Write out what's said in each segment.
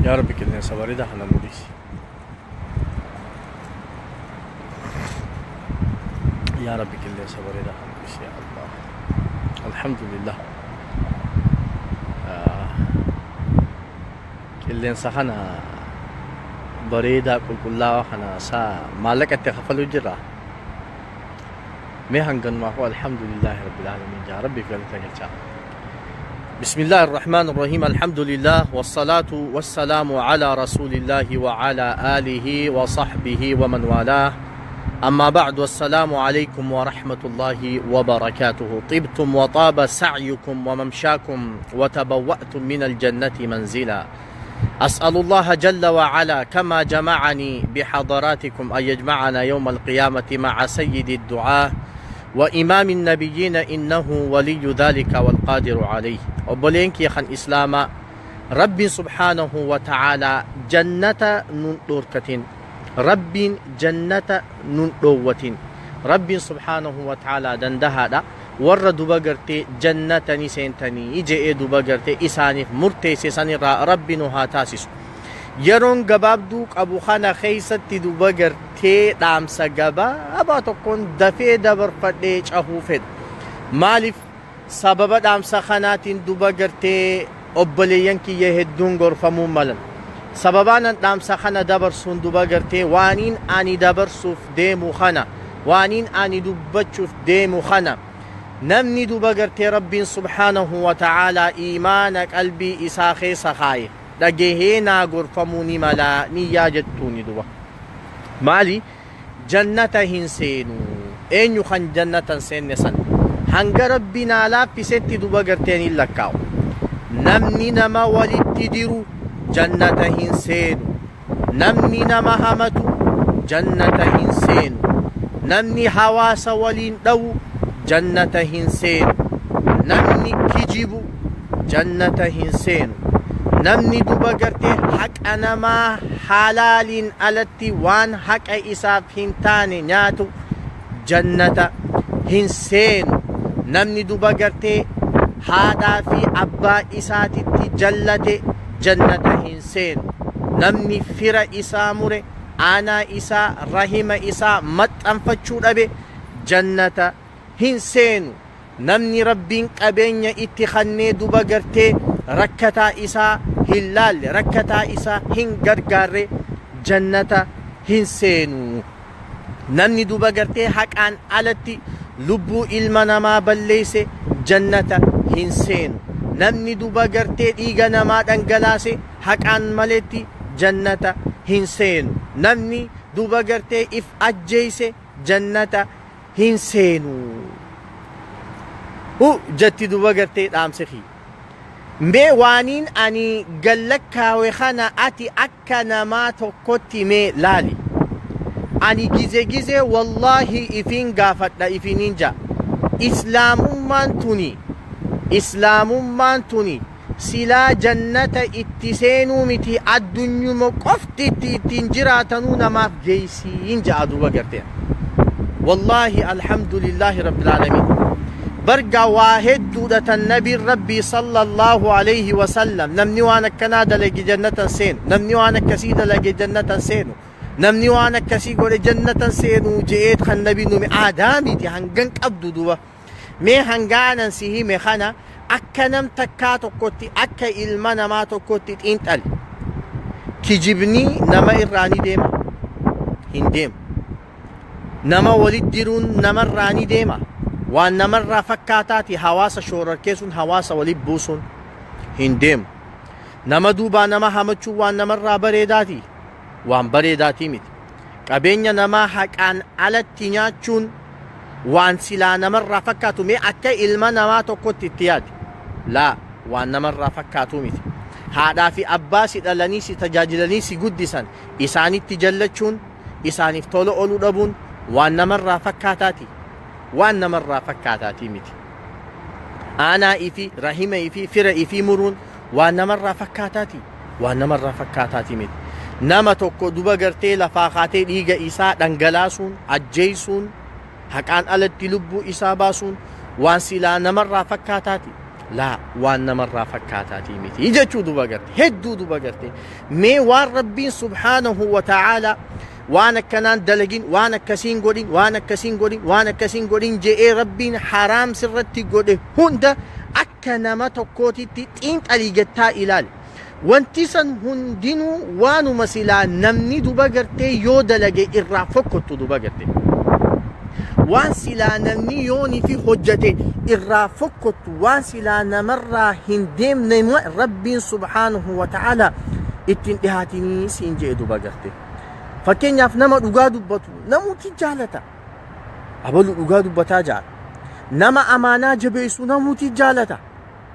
Yaa Rabbi, qilleensa bareedaa kana nu dhiisi. Yaa Rabbi, qilleensa bareedaa kana nu dhiisi, yaa Allah. Alhamdulillah. Qilleensa kana bareedaa qulqullaawaa kana saa maallaqa itti kafaluu jirra. Mee hanganumaafuu alhamdulillahi rabbil aalamiin jaa, Rabbiif galata galchaa. بسم الله الرحمن الرحيم، الحمد لله والصلاة والسلام على رسول الله وعلى آله وصحبه ومن والاه، أما بعد، والسلام عليكم ورحمة الله وبركاته. طبتم وطاب سعيكم وممشاكم وتبوأتم من الجنة منزلا. أسأل الله جل وعلا كما جمعني بحضراتكم أن يجمعنا يوم القيامة مع سيد الدعاة وإمام النبيين، إنه ولي ذلك والقادر عليه. Obboleen kiyya kan Islaamaa, Rabbiin subhaanahu wa ta'aalaa jannata nun dhorkatin, Rabbiin jannata nun dhoowwatin. Rabbiin subhaanahu wa ta'aalaa dandahaadha. Warra duba gartee jannata ni seentanii je'ee duba gartee isaaniif murteesse sanirraa Rabbi nu haa taasisu. Yeroon gabaabduu qabu kana keessatti duba gartee dhaamsa gabaabaa tokkoon dafee dabarfadhee cahuu fedha. Maaliif? Sababa dhaamsa kanaatiin duba gartee obboleeyyan kiyya hedduun gorfamuu malan. Sababaan dhaamsa kana dabarsuun duba gartee waaniin ani dabarsuuf deemu kana, waaniin ani dubbachuuf deemu kana, namni duba gartee Rabbiin subhaanahu wa ta'aalaa iimaana qalbii isaa keessa kaaye dhagahee naa gorfamuu ni malaa niyyaa jettuuni. Duba maali? Jannata hin seenu. Eenyu kan jannata hin seenne? San hanga Rabbi naa laaffisetti duba garteen hin lakkaa'u. Namni nama walitti diru jannata hin seenu. Namni nama hamatu jannata hin seenu. Namni hawaasa waliin dhawu jannata hin seenu. Namni kijibu jannata hin seenu. Namni duba gartee haqa namaa halaaliin alatti waan haqa isaaf hin taane nyaatu jannata hin seenu. Namni duba gartee haadhaa fi abbaa isaatitti jallate jannata hin seenu. Namni fira isaa mure, aanaa isaa, rahima isaa maxxanfachuu dhabe jannata hin seenu. Namni Rabbiin qabeenya itti kannee duba gartee rakkataa isaa hin laalle, rakkataa isaa hin gargaarre jannata hin seenu. Namni duba gartee haqaan alatti lubbuu ilma namaa balleeyse jannata hin seenu. Namni duba gartee dhiiga namaa dhangalaase haqaan maletti jannata hin seenu. Namni duba gartee if ajjeeyse jannata hin seenu. Hu jetti duba gartee dhaamse kiyya. Mee waaniin ani gallakkaawe kana ati akka namaa tokkotti mee laali. Ani gize gize wallaahi ifiin gaafadha, ifiniin ja'a. Islaamummaan tuni, Islaamummaan tuni silaa jannata itti seenuu miti, addunyuma qofti itti ittiin jiraatanuu namaaf geeysiin ja'a duuba garteen. Wallaahi, alhamdulillaahi rabbil aalamiin. Bargaa waa hedduudha tan nabiin Rabbii sallallahu alayhi wasallam namni waan akkanaa dalage jannatan seenu, namni waan akkasii dalage jannatan seenu, namni waan akkasii godhe jannatan seenu je'eet kan nabiin nume aadaa miti hangan qabdu duba. Mee hangaanan si hime kana akka nam takkaa tokkotti, akka ilma namaa tokkotti xiinxali. Kijibni nama irraa ni deema? Hin deemu. Nama walit diruun namarraa ni deema? Waan namarraa fakkaataati hawaasa shoorarkeessuun, hawaasa walit buusuun hin deemu. Nama duubaa nama hamachuun waan namarraa bareedaati? Waan bareedaatii miti. Qabeenya namaa haqaan alatti nyaachuun waan silaa namarraa fakkaatu? Mee akka ilma namaa tokkotti itti yaadi. Laa, waan namarraa fakkaatuu miti. Haadhaa fi abbaa si dhalanii, si tajaajilanii si guddisan isaanitti jallachuun, isaaniif tola ooluu dhabuun waan namarraa fakkaataati? Waan namarraa fakkaataatii miti. Aanaa ifi, rahima ifi, fira ifi muruun waan namarraa fakkaataati? Waan namarraa fakkaataatii miti. Nama tokko duba gartee lafaa kaatee dhiiga isaa dhangalaasuun, ajjeeysuun, haqaan alatti lubbuu isaa baasuun waan silaa namarraa fakkaataati. Laa, waan namarraa fakkaataatii miti jechuu duba garte. Hedduu duba garte. Mee waan Rabbiin subhaanahu wa ta'aalaa waan akkanaan dalagin, waan akkasiin godhin, waan akkasiin godhin, waan akkasiin godhin je'ee Rabbiin haraam sirratti godhe hunda akka nama tokkootitti xiinxalii gattaa ilaali. Wanti san hundinuu waanuma silaa namni duba gartee yoo dalage irraa fokkottu duba garte. Waan silaa namni yoonii fi hojjate irraa fokkottu, waan silaa namarraa hin deemne Rabbiin subhaanahu wa ta'aalaa ittiin dhihaatinii siin je'e duba garte. Fakkeenyaaf, nama dhugaa dubbatu namuuti jaalata. Abalu dhugaa dubbataa ja'a. Nama amaanaa jabeessu namuuti jaalata.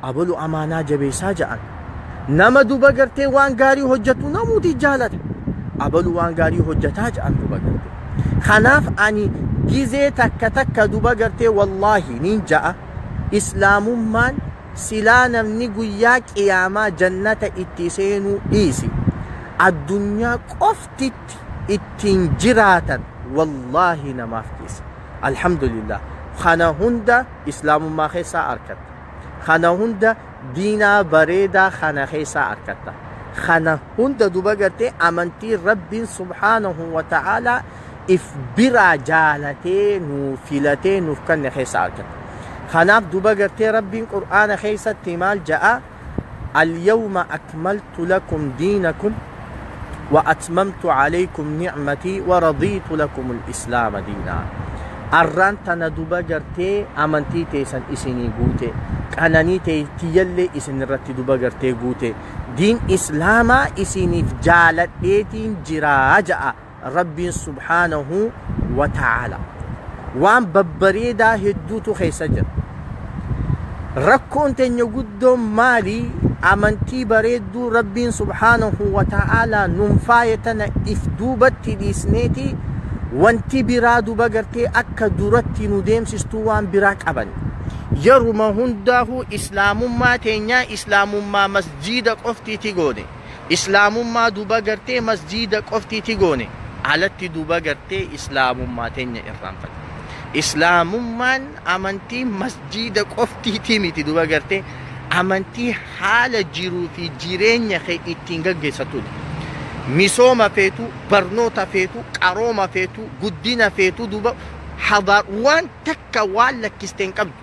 Abalu amaanaa jabeessaa ja'an. Nama duba gartee waan gaarii hojjetu namuuti jaalata. Abalu waan gaarii hojjetaa ja'an duba garte. Kanaaf ani gizee takka takka duba gartee, wallaahi niin ja'a, islaamummaan silaa namni guyyaa qiyaamaa jannata itti seenuu dhiisi, addunyaa qoftitti ittiin jiraatan wallaahi namaaf keessa. Alhamdulillah, kana hunda islaamummaa keessaa argatta. Kana hunda diinaa bareedaa kana keessaa argatta. Kana hunda duba gartee amantii Rabbiin subhaanahu wa ta'aalaa if biraa jaalatee nuu filatee nuuf kanne keessaa argatta. Kanaaf duba gartee Rabbiin Qur'aana keessatti maal ja'a? اليوم أكملت لكم دينكم وأتممت عليكم نعمتي ورضيت لكم الإسلام دينا. Arraan tana duba gartee amantii teessan isinii guute, qananii tiyyallee isin irratti duba gartee guute, diin islaamaa isiniif jaaladheetiin jiraa ja'a Rabbiin subhaanahu wa ta'aala. Waan babbareedaa hedduutu keessa jira. Rakkoon teenya guddoon maali? Amantii bareedduu Rabbiin subhaanahu wa ta'aalaa nun faaye tana if duubatti dhiisneeti wanti biraa duba gartee akka duratti nu deemsistuu waan biraa qaban. Yeruma hundaahu islaamummaa teenyaa islaamummaa masjiida qoftiiti goone. Islaamummaa duba gartee masjiida qoftiiti goone. Alatti duba gartee islaamummaa teenya irraanfate. Islaamummaan amantii masjiida qoftiiti miti duba gartee, amantii haala jiruu fi jireenya kee ittiin gaggeessatudha. Misooma feetu, barnoota feetu, qarooma feetu, guddina feetu, duba hadaar waan takka waan lakkiste hin qabdu.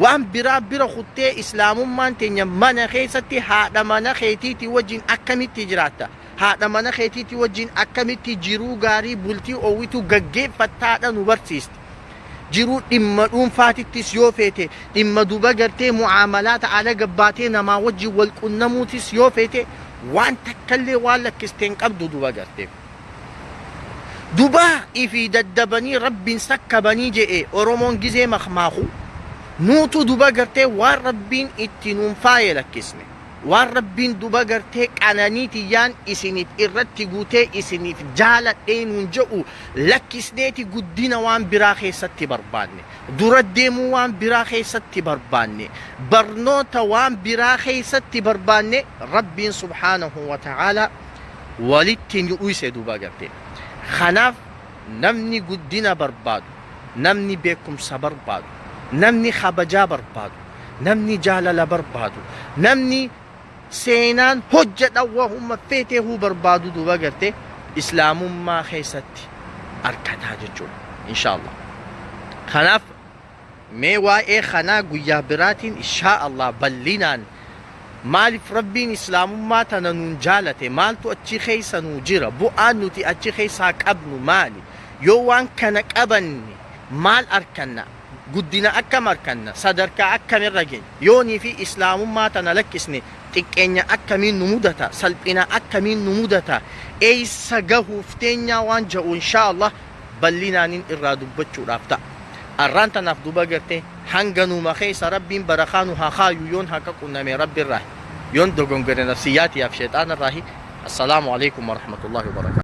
Waan biraa bira kuttee islaamummaan teenya mana keessatti haadha mana keetiitii wajjin akkamitti jiraatta? Haadha mana keetiitii wajjin akkamitti jiruu gaarii, bultii oowwituu gaggeeffattaadha nu barsiisti. Jiruu dhimma dhuunfaatittis yoo feete, dhimma duba gartee mu'aamalaata ala gabbaatee namaa wajjin wal qunnamuutis yoo feete, waan takkallee waan lakkiste hin qabdu duba gartee. Dubaa ifii daddabanii Rabbiin sakkabanii je'e Oromoon gizee makmaaku. Nuutu duba gartee waan Rabbiin itti nuun faaye lakkisne. Waan Rabbiin duba gartee qananii tiyyaan isiniif irratti guutee isiniif jaaladhee nuun je'u lakkisneeti guddina waan biraa keessatti barbaanne. Dura deemuu waan biraa keessatti barbaanne. Barnoota waan biraa keessatti barbaanne. Rabbiin subhaanahu wa ta'aalaa walitti nu dhuyse duba gartee. Kanaaf namni guddina barbaadu, namni beekumsa barbaadu, namni kabajaa barbaadu, namni jaalala barbaadu, namni seenaan hojjedha wahuma feeteehuu barbaadu duba gartee islaamummaa keessatti argataa jechuudha. Inshaallah. Kanaaf mee waa'ee kanaa guyyaa biraatiin inshaa Allah bal'inaan, maaliif Rabbiin islaamummaa tana nuun jaalate, maaltu achi keessa nuu jira, bu'aan nuti achi keessaa qabnu maali, yoo waan kana qabanne maal arkanna, guddina akkam arkanna, sadarkaa akkamirra geenya, yoonii fi islaamummaa tana lakkisne xiqqeenya akkamiin nu mudata, salphina akkamiin nu mudata, eeysa gahuuf teenyaa waan ja'u inshaa Allah bal'inaanin irraa dubbachuudhaaf ta'a. Arraan tanaaf duba gartee hanga numa keessa Rabbiin barakaa nu haa kaayu. Yoon haqa qunname Rabbi irraa, yoon dogongore nafsiyyaatiyaaf sheexaana irraahi. Assalaamu alaikum warahmatullahi wabarakaatu.